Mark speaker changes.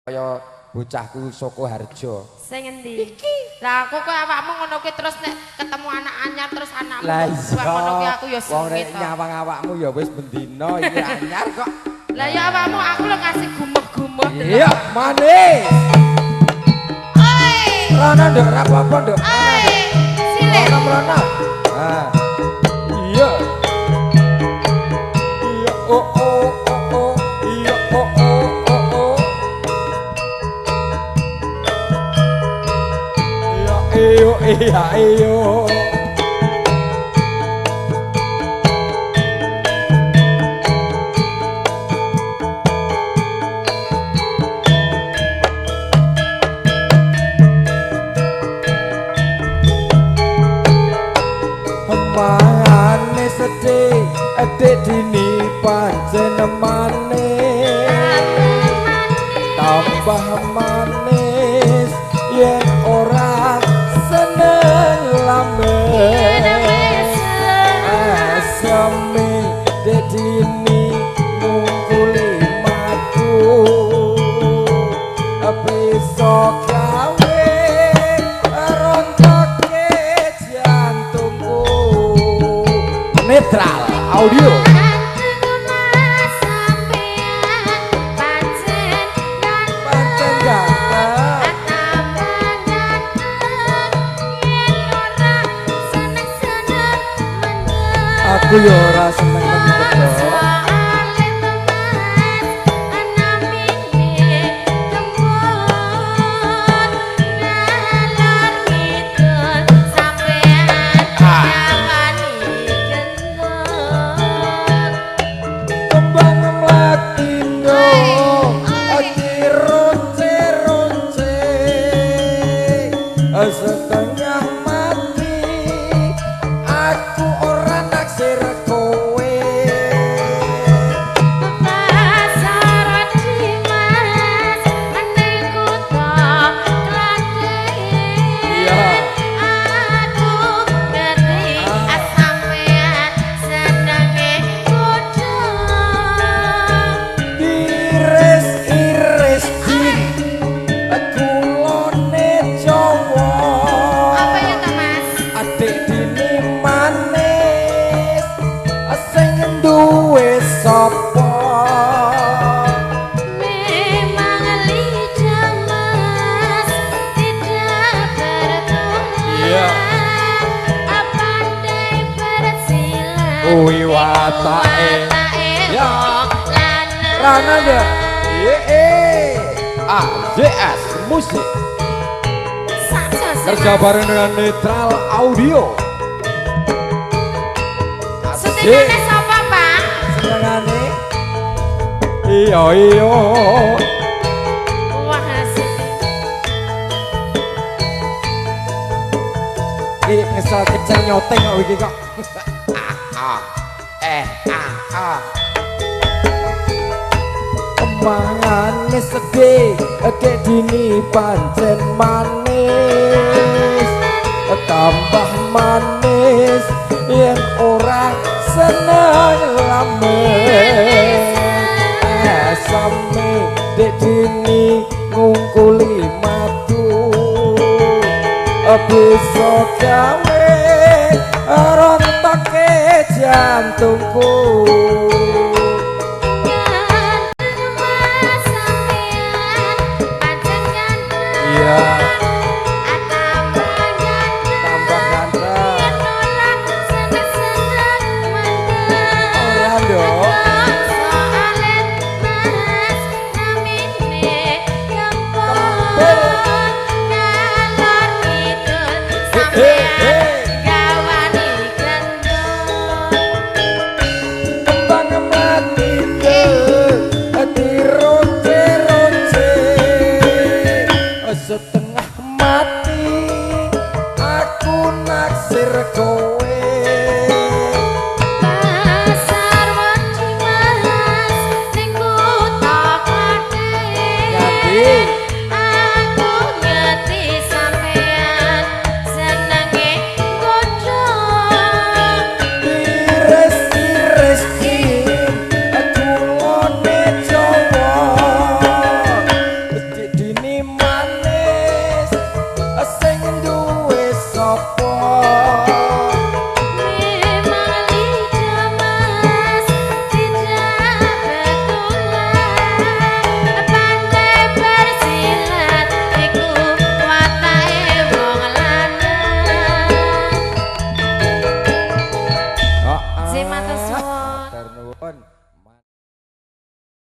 Speaker 1: Kaya bocahku Sokoharjo.
Speaker 2: Sing endi? Iki. Lah aku kok awakmu ngono kuwi terus nek ketemu anak anyar terus anakmu
Speaker 1: lah
Speaker 2: ngono kuwi aku ya
Speaker 1: wong nek
Speaker 2: sengit.
Speaker 1: Nyawang awakmu ya wis bendina iki anyar kok.
Speaker 2: Lah ya awakmu aku lho ngasih gumuh-gumuh.
Speaker 1: Iya, manis.
Speaker 2: Oi.
Speaker 1: Rono nduk, ora apa-apa nduk.
Speaker 2: Oi. Silih.
Speaker 1: Rono mrono. Ah. Iya. Iya, oh oh oh oh. Iya, oh oh oh oh. Iya, iyo iya iyo. Mangane sedih, adik dini pancen manis, tambah manis yen ora seneng lames. Aseme dedini ngungkuli madu, bisa gawe rontoke jantungku. Netral Audio. Pancen ganteng. Aku yo ora seneng mendhet. Kembang mlatino ati ronce-ronce, setengah mati aku ora naksir kowe. Iya.
Speaker 2: Aku ngerti sampean senenge kudu.
Speaker 1: Iris-iris din kulone Jawa.
Speaker 2: Apa ya ta, Mas?
Speaker 1: Adik dini manis sing duwe sapa?
Speaker 2: Memang lidah Mas tidak bertulang.
Speaker 1: Iya.
Speaker 2: Pandai bersilat.
Speaker 1: Kuwi watake.
Speaker 2: Watake
Speaker 1: Ya.
Speaker 2: wong lanang.
Speaker 1: Rana ndak? Ye AJS Musik
Speaker 2: Sakjose,
Speaker 1: kerja
Speaker 2: Mas.
Speaker 1: bareng dengan Netral Audio. Asik.
Speaker 2: Syutingane sapa, Pak?
Speaker 1: Senengane. Iya iya.
Speaker 2: Wah, asik.
Speaker 1: Iki ngesel kecil nyoteng kok iki kok. Ah ah. Eh ah ah. Mangane sedih, dek dini pancen manis, tambah manis yen ora seneng lames. Asame dek dini ngungkuli madu, bisa gawe rontoke jantungku.
Speaker 2: Ganteng Mas sampean, pancen ganteng.
Speaker 1: Iya.
Speaker 2: Tambah ganteng.
Speaker 1: Tambah ganteng.
Speaker 2: Yen ora seneng-seneng mendem.
Speaker 1: Ora, Nduk.
Speaker 2: Soale Mas namine
Speaker 1: Kempul.
Speaker 2: Kempul. Ngalor ngidul
Speaker 1: He, he.
Speaker 2: sampean gawani gendut.
Speaker 1: Kembang mati dironce-ronce, setengah mati aku naksir kowe.
Speaker 2: Pasar Wedi Mas ning kutha Klaten.
Speaker 1: Ganti.
Speaker 2: Aku ngerti sampean senenge godhong.
Speaker 1: Iris-iris kulone Jawa. Apa?